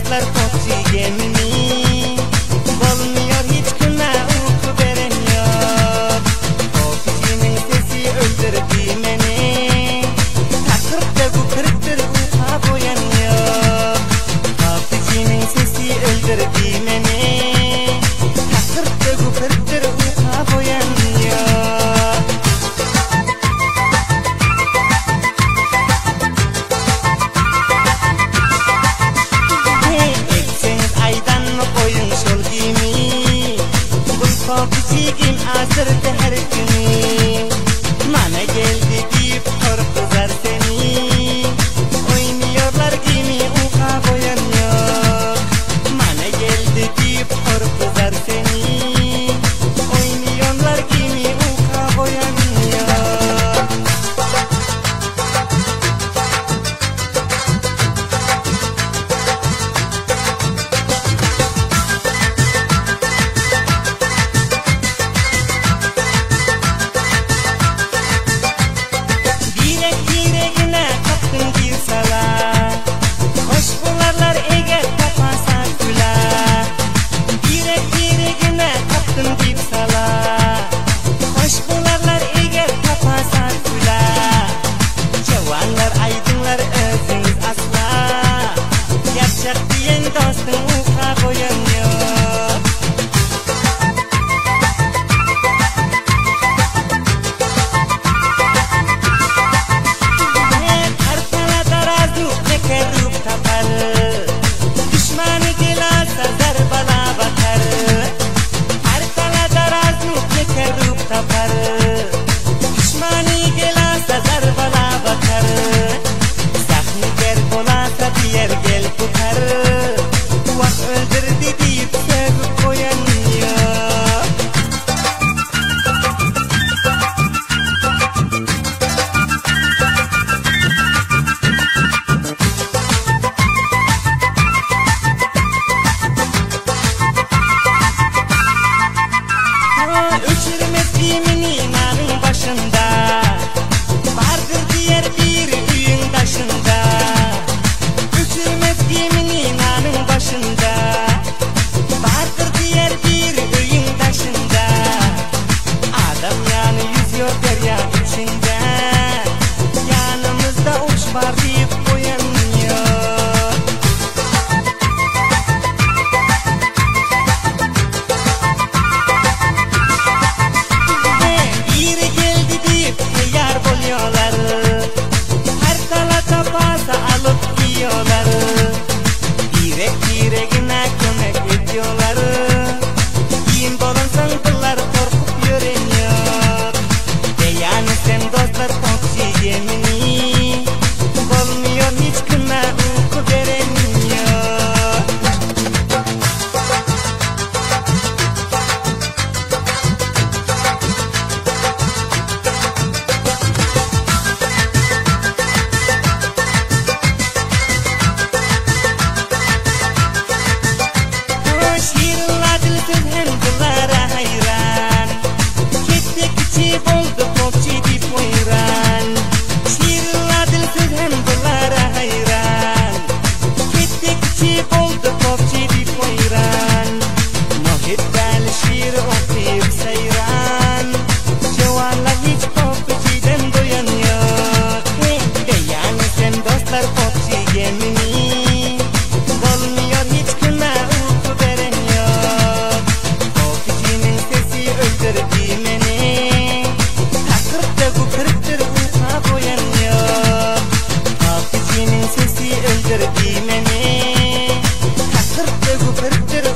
dostlar popçy gemini Bolmuyor hiç kime uyku veren yok Popçinin sesi öldürdü meni Takırda güpürttür uyka boyan yok Popçinin sesi öldürdü meni Takırda güpürttür uyka boyan yok. Etseniz aydan mı koyun şol gimi Bu popçigim azırdı her günü Mana geldi deyip korkuzar seni Oynuyorlar gimi uka koyan yok Mana geldi deyip korkuzar seni Oynuyorlar gimi uka koyan yok. Direk diregine kaptın bir sala Hoş bularlar eğer tapasa kula Direk diregine kaptın bir sala Hoş bularlar eğer tapasa kula Javanlar aydınlar özünüz asla Gerçek diyen dostun uka koyan yok. Düşmanı gelasa zarbala bakar Her tala daraznu kekerup tapar Düşmanı gelasa zarbala bakar Sahni gel bolasa diğer gel tutar Vah öldürdü deyip sevip koyan yok. Öçürmez kimini inanın başında Vardır diğer bir üyün taşında Öçürmez kimini inanın başında Vardır diğer bir üyün taşında Adam yani yüzüyor derya içinde Yanımızda uç var deyip koyan yok. Biri geldi deyip yar boluyorlar Her tala tapasa alıp yiyorlar Direk diregine kömek ediyorlar Kim bolunsan bunlar korkup yüreniyor Beyanı sen dostlar popçi yemini Bolmuyor hiç kime uyku veren yok. Şirinler dilsiz hem bunlara hayran Ketdi kiçi boldu popçi deyip oyran Şirinler dilsiz hem bunlara hayran Ketdi kiçi boldu popçi deyip oyran Muhitdal şiir okuyup seyran Javanlar hiç popçiden doyan yok Beyanı sen dostlar popçi gemini Bolmuyor hiç kime uyku veren yok Popçinin sesi öldürdü meni Takırda güpürttür uyka boyan yok Popçinin sesi öldürdü meni Takırda güpürttür.